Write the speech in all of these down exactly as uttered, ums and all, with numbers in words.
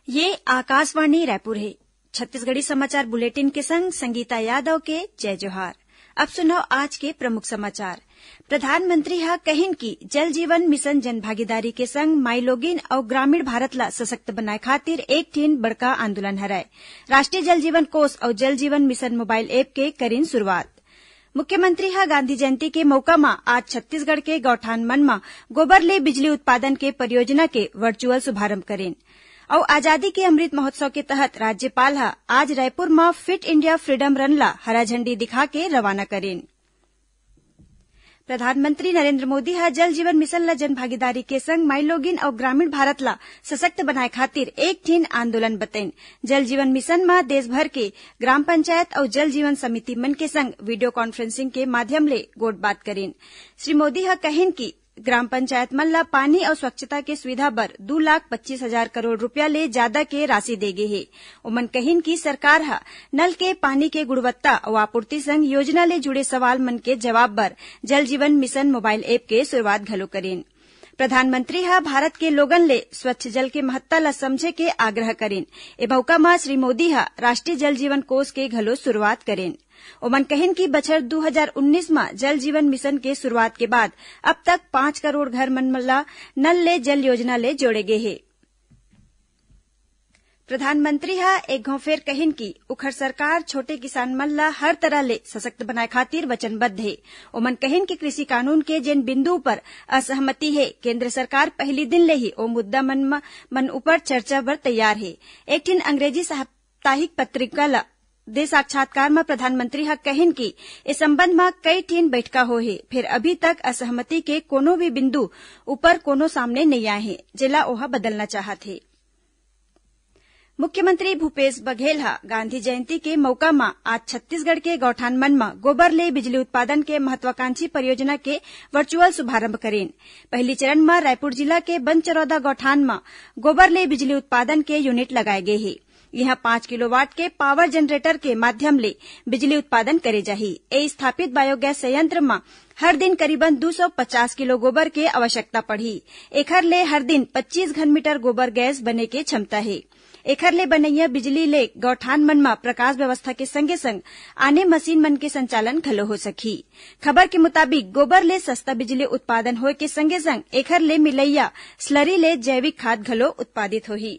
ये आकाशवाणी रायपुर हे। छत्तीसगढ़ी समाचार बुलेटिन के संग संगीता यादव के जय जोहार। अब सुनव आज के प्रमुख समाचार। प्रधानमंत्री ह कहिन कि जल जीवन मिशन जनभागीदारी के संग माईलोगिन अउ ग्रामीण भारत ला सशक्त बनाए खातिर एक ठिन बड़का आंदोलन हरय। राष्ट्रीय जल जीवन कोष अउ जल जीवन मिशन मोबाइल ऐप के करिन शुरुआत। मुख्यमंत्री ह गांधी जयंती के मउका म आज छत्तीसगढ़ के गौठान मन म गोबर ले बिजली उत्पादन के परियोजना के वर्चुअल शुभारंभ करिन। अउ आजादी के अमृत महोत्सव के तहत राज्यपाल ह आज रायपुर म फिट इंडिया फ्रीडम रन ला हरा झंडी दिखा के रवाना करिन। प्रधानमंत्री नरेंद्र मोदी ह जल जीवन मिशन ल जनभागीदारी के संग माईलोगिन अउ ग्रामीण भारत ल सशक्त बनाए खातिर एक ठिन आंदोलन बतइन। जल जीवन मिशन म देश भर के ग्राम पंचायत अउ जल जीवन समिति मन के संग वीडियो कॉन्फ्रेंसिंग के माध्यम ले गोठबात करिन। श्री मोदी ह कहिन कि ग्राम पंचायत मन ल पानी अउ स्वच्छता के सुविधा बर दू लाख पच्चीस हजार करोड़ रूपिया ले जादा के राशि दे गे हे। ओमन कहिन कि सरकार ह नल के पानी के गुणवत्ता अउ आपूर्ति संग योजना ले जुड़े सवाल मन के जवाब बर जल जीवन मिशन मोबाइल ऐप के शुरुआत घलो करिन। प्रधानमंत्री ह भारत के लोगन ले स्वच्छ जल के महत्ता ल समझे के आग्रह करिन। ए मउका म श्री मोदी ह राष्ट्रीय जल जीवन कोष के घलो शुरुआत करिन। ओमन कहिन कि बछर दू हजार उन्नीस म जल जीवन मिशन के शुरुआत के बाद अब तक पाँच करोड़ घर मन ल नल ले जल योजना ले जोड़े गे हे। प्रधानमंत्री ह एक घौं फेर कहिन कि उखर सरकार छोटे किसान मन ल हर तरह ले सशक्त बनाए खातिर वचनबद्ध हे। ओमन कहिन कि कृषि कानून के जेन बिंदु ऊपर असहमति हे, केंद्र सरकार पहिली दिन ले ही ओ मुद्दा मन म, मन ऊपर चर्चा बर तैयार हे। एक ठिन अंग्रेजी साप्ताहिक पत्रिका ल दे साक्षात्कार म प्रधानमंत्री ह कहिन कि ए संबंध म कई ठिन बैठका होए हे, फेर अभी तक असहमति के कोनो भी बिंदु ऊपर कोनो सामने नइ आए हे, जेला ओह बदलना चाहत हे। मुख्यमंत्री भूपेश बघेल ह गांधी जयंती के मउका म आज छत्तीसगढ़ के गौठान मन म गोबर ले बिजली उत्पादन के महत्वाकांक्षी परियोजना के वर्चुअल शुभारंभ करिन। पहिली चरण म रायपुर जिला के बनचरौदा गौठान म गोबर ले बिजली उत्पादन के यूनिट लगाए गे हे। इहां पाँच किलोवाट के पावर जनरेटर के माध्यम ले बिजली उत्पादन करे जाही। ए स्थापित बायोगैस संयंत्र म हर दिन करीबन दू सौ पचास किलो गोबर के आवश्यकता पड़ही। एखर ले हर दिन पच्चीस घन मीटर गोबर गैस बने के क्षमता हे। एखर ले बनइया बिजली ले गौठान मन म प्रकाश व्यवस्था के संगे संग आने मशीन मन के संचालन घलो हो सकही। खबर के मुताबिक, गोबर ले सस्ता बिजली उत्पादन होए के संगे संग एखर ले मिलइया स्लरी ले जैविक खाद घलो उत्पादित होही।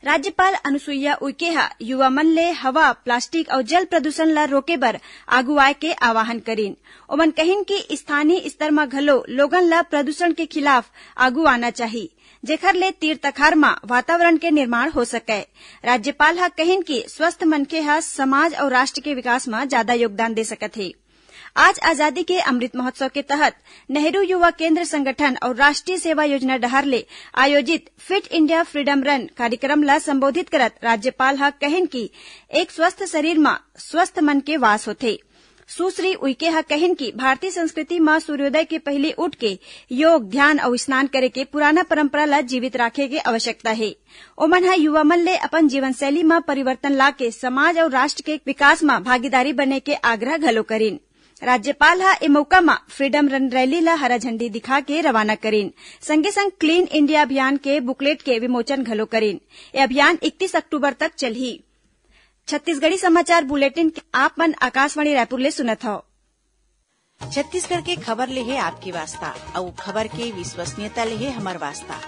राज्यपाल अनुसुईया उइके ह युवा मन ले हवा, प्लास्टिक अउ जल प्रदूषण ल रोके बर आगू आए के आह्वान करिन। ओमन कहिन कि स्थानीय स्तर म घलो लोगन ल प्रदूषण के खिलाफ आगू आना चाही, जेखर ले तीर तखार म वातावरण के निर्माण हो सकय। राज्यपाल ह कहिन कि स्वस्थ मनखे ह समाज अउ राष्ट्र के विकास म जादा योगदान दे सकत हे। आज आजादी के अमृत महोत्सव के तहत नेहरू युवा केंद्र संगठन अउ राष्ट्रीय सेवा योजना डहार ले आयोजित फिट इंडिया फ्रीडम रन कार्यक्रम ल संबोधित करत राज्यपाल ह कहिन कि एक स्वस्थ शरीर म स्वस्थ मन के वास होथे। सुश्री उइके ह कहिन कि भारतीय संस्कृति म सूर्योदय के पहिली उठ के योग, ध्यान अउ स्नान करे के पुराना परंपरा ल जीवित राखे के आवश्यकता हे। ओमन ह युवा मन ले अपन जीवन शैली म परिवर्तन लाके समाज अउ राष्ट्र के विकास म भागीदारी बने के आग्रह घलो करिन। राज्यपाल ह ए मउका म फ्रीडम रन रैली ल हरा झंडी दिखा के रवाना करिन। संगे संग क्लीन इंडिया अभियान के बुकलेट के विमोचन घलो करिन। ए अभियान इकतीस अक्टूबर तक चलही। छत्तीसगढ़ी समाचार बुलेटिन आप मन आकाशवाणी रायपुर ले सुनत हव। छत्तीसगढ़ के खबर ले हे आपके वास्ता, अउ खबर के विश्वसनीयता ले हे हमर वास्ता।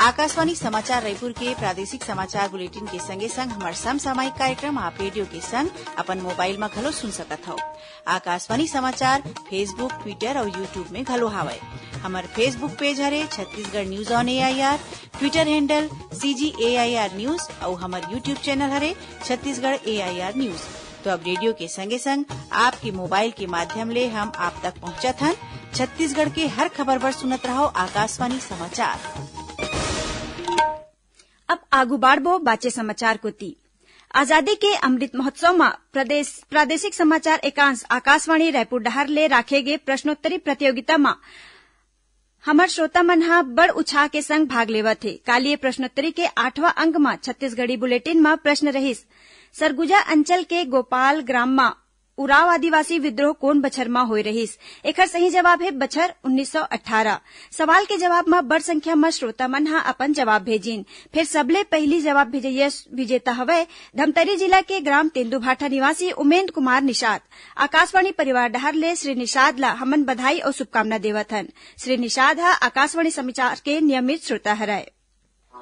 आकाशवाणी समाचार रायपुर के प्रादेशिक समाचार बुलेटिन के संगे संग हमर समसामयिक कार्यक्रम आप रेडियो के संग अपन मोबाइल म घलो सुन सकत हव। आकाशवाणी समाचार Facebook, Twitter अउ YouTube में घलो हावय। हमर Facebook पेज हरे Chhattisgarh news on AIR, Twitter handle CG AIR news अउ हमर YouTube चैनल हरे छत्तीसगढ़ एआईआर न्यूज। तो अब रेडियो के संगे संग आपके मोबाइल के माध्यम ले हम आप तक पहुंचत हन। छत्तीसगढ़ के हर खबर बर सुनत रहव आकाशवाणी समाचार। अब आगू बाढ़बो बाचे समाचार कोति। आजादी के अमृत महोत्सव म प्रदेश, प्रादेशिक समाचार एकांश आकाशवाणी रायपुर डहार ले राखे गे प्रश्नोत्तरी प्रतियोगिता म हमर श्रोता मन ह बड़ उछाह के संग भाग लेवत हे। काली ये प्रश्नोत्तरी के आठवां अंक म छत्तीसगढ़ी बुलेटिन म प्रश्न रहिस, सरगुजा अंचल के गोपाल ग्राम म उरांव आदिवासी विद्रोह कोन बछर म होय रहिस? एखर सही जवाब हे बछर उन्नीस सौ अट्ठारह। सवाल के जवाब म बड़ संख्या म श्रोता मन ह अपन जवाब भेजिन। फेर सबले पहिली जवाब भेजइया विजेता हवय धमतरी जिला के ग्राम तेंदूभाठा निवासी उमेंद कुमार निषाद। आकाशवाणी परिवार डहार ले श्री निषाद ला हमन बधाई अउ शुभकामना देवत हन। श्री निषाद ह आकाशवाणी समाचार के नियमित श्रोता हरय।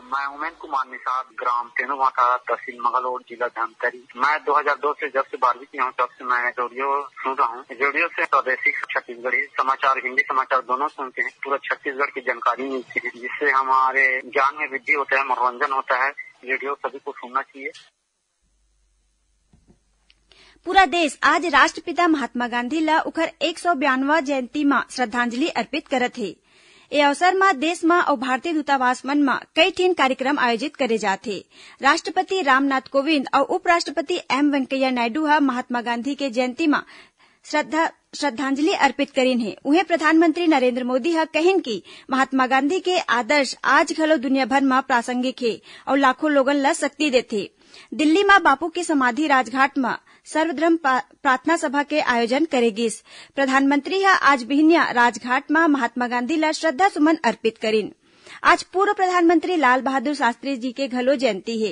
मैं उमेंद कुमार निषाद, ग्राम तेंदूभाठा, तहसील मगलोड, जिला धमतरी। मैं दो हज़ार दो से, जब से बारहवीं किया हूँ, तब से मैं रेडियो सुन रहा हूँ। रेडियो से प्रादेशिक छत्तीसगढ़ी समाचार, हिंदी समाचार दोनों सुनते हैं। पूरा छत्तीसगढ़ की जानकारी मिलती है, जिससे हमारे ज्ञान में वृद्धि होता है, मनोरंजन होता है। रेडियो सभी को सुनना चाहिए। पूरा देश आज राष्ट्रपिता महात्मा गांधी ला उखर एक सौ बयानवा जयंती म श्रद्धांजलि अर्पित करत हे। ए अवसर म देश म अउ भारतीय दूतावास मन म कई ठिन कार्यक्रम आयोजित करे जात हे। राष्ट्रपति रामनाथ कोविंद अउ उपराष्ट्रपति एम वेंकैया नायडू ह महात्मा गांधी के जयंती म श्रद्धा, श्रद्धांजलि अर्पित करिन हे। उहें, प्रधानमंत्री नरेंद्र मोदी ह कहिन कि महात्मा गांधी के आदर्श आज घलो दुनिया भर म प्रासंगिक हे अउ लाखों लोगन ल शक्ति देथे। दिल्ली म बापू के समाधि राजघाट म सर्वधर्म पा-, प्रार्थना सभा के आयोजन करे गिस। प्रधानमंत्री ह आज बिहनिया राजघाट म महात्मा गांधी ल श्रद्धा सुमन अर्पित करिन। आज पूर्व प्रधानमंत्री लाल बहादुर शास्त्री जी के घलो जयंती हे।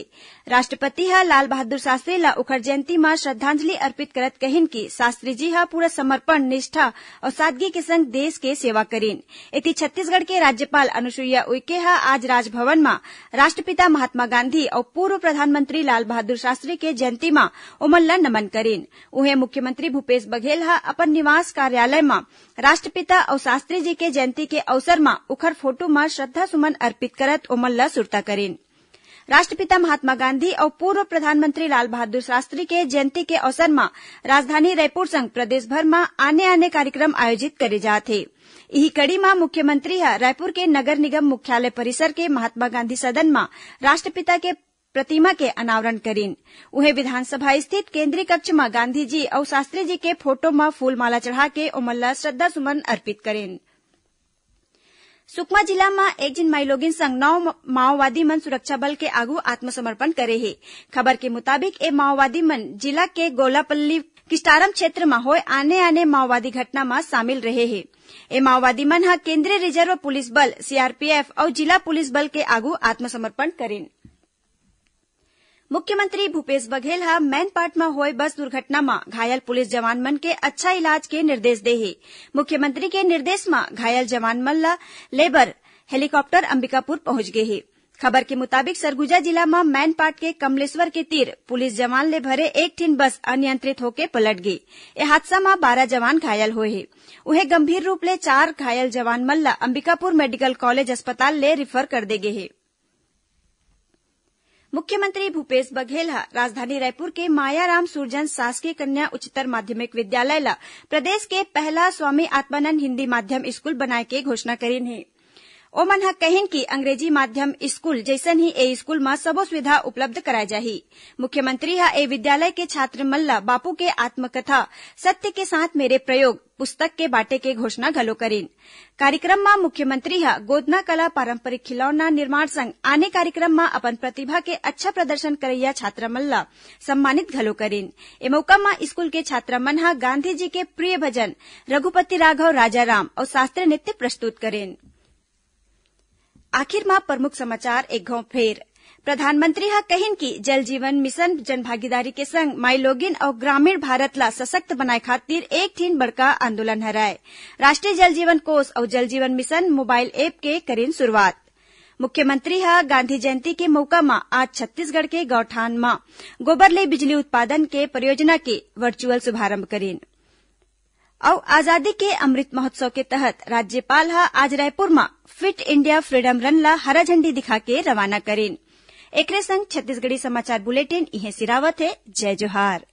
राष्ट्रपति ह लाल बहादुर शास्त्री ल ओखर जयंती म श्रद्धांजलि अर्पित करत कहिन कि शास्त्री जी ह पूरा समर्पण, निष्ठा अउ सादगी के संग देश के सेवा करिन। एती, छत्तीसगढ़ के राज्यपाल अनुसुईया उइके ह आज राजभवन म राष्ट्रपिता महात्मा गांधी अउ पूर्व प्रधानमंत्री लाल बहादुर शास्त्री के जयंती म ओमन ल नमन करिन। उहें, मुख्यमंत्री भूपेश बघेल ह अपन निवास कार्यालय म राष्ट्रपिता अउ शास्त्री जी के जयंती के अवसर म उखर फोटो म श्रद्धा सुमन अर्पित करत ओमन ल सुरता करिन। राष्ट्रपिता महात्मा गांधी अउ पूर्व प्रधानमंत्री लाल बहादुर शास्त्री के जयंती के अवसर म राजधानी रायपुर संग प्रदेश भर म आने-आने कार्यक्रम आयोजित करे जात हे। इही कड़ी म मुख्यमंत्री ह रायपुर के नगर निगम मुख्यालय परिसर के महात्मा गांधी सदन म राष्ट्रपिता के प्रतिमा के अनावरण करिन। उहें, विधानसभा स्थित केंद्रीय कक्ष म गांधी जी अउ शास्त्री जी के फोटो म फूलमाला चढ़ा के ओमन ल श्रद्धा सुमन अर्पित करिन। सुकमा जिला म एक झिन माईलोगिन संग नौ म-, माओवादी मन सुरक्षा बल के आगू आत्मसमर्पण करे हे। खबर के मुताबिक, ए माओवादी मन जिला के गोलापल्ली किस्टारम क्षेत्र म होय आने-आने माओवादी घटना म शामिल रहे हे। ए माओवादी मन ह केंद्रीय रिजर्व पुलिस बल, सीआरपीएफ, अउ जिला पुलिस बल के आगू आत्मसमर्पण करिन। मुख्यमंत्री भूपेश बघेल ह मैनपाट म होय बस दुर्घटना म घायल पुलिस जवान मन के अच्छा इलाज के निर्देश दे हे। मुख्यमंत्री के निर्देश म घायल जवान मन ल ले बर हेलीकॉप्टर अंबिकापुर पहुंच गे हे। खबर के मुताबिक, सरगुजा जिला म मैनपाट के कमलेश्वर के तीर पुलिस जवान ले भरे एक ठिन बस अनियंत्रित होके पलट गे। ए हादसा म बारह जवान घायल होए हे। उहें, गंभीर रूप ले चार घायल जवान मन ल अंबिकापुर मेडिकल कॉलेज अस्पताल ले रिफर कर दे गे हे। मुख्यमंत्री भूपेश बघेल ह राजधानी रायपुर के मायाराम सूरजन शासकीय कन्या उच्चतर माध्यमिक विद्यालय ल प्रदेश के पहला स्वामी आत्मानंद हिंदी माध्यम स्कूल बनाए के घोषणा करिन हे। ओमन ह कहिन कि अंग्रेजी माध्यम स्कूल जइसन ही ए स्कूल म सबो सुविधा उपलब्ध कराए जाही। मुख्यमंत्री ह ए विद्यालय के छात्र मन ल बापू के आत्मकथा सत्य के साथ मेरे प्रयोग पुस्तक के बांटे के घोषणा घलो करिन। कार्यक्रम म मुख्यमंत्री ह गोदना कला पारंपरिक खिलौना निर्माण संग आने कार्यक्रम म अपन प्रतिभा के अच्छा प्रदर्शन करइया छात्रा मन ल सम्मानित घलो करिन। ए मौका म स्कूल के छात्रा मन ह गांधी जी के प्रिय भजन रघुपति राघव राजा राम अउ शास्त्रीय नृत्य प्रस्तुत करिन। आखिर म प्रमुख समाचार एक घौं फेर। प्रधानमंत्री ह कहिन कि जल जीवन मिशन जनभागीदारी के संग माईलोगिन अउ ग्रामीण भारत ला सशक्त बनाए खातिर एक ठिन बड़का आंदोलन हरय। राष्ट्रीय जल जीवन कोष अउ जल जीवन मिशन मोबाइल ऐप के करिन शुरुआत। मुख्यमंत्री ह गांधी जयंती के मउका म आज छत्तीसगढ़ के गौठान म गोबर ले बिजली उत्पादन के परियोजना के वर्चुअल शुभारंभ करिन। अउ आजादी के अमृत महोत्सव के तहत राज्यपाल ह आज रायपुर म फिट इंडिया फ्रीडम रन ला हरा झंडी दिखा के रवाना करिन। एकरे संग छत्तीसगढ़ी समाचार बुलेटिन इहें सिरावत हे। जय जोहार।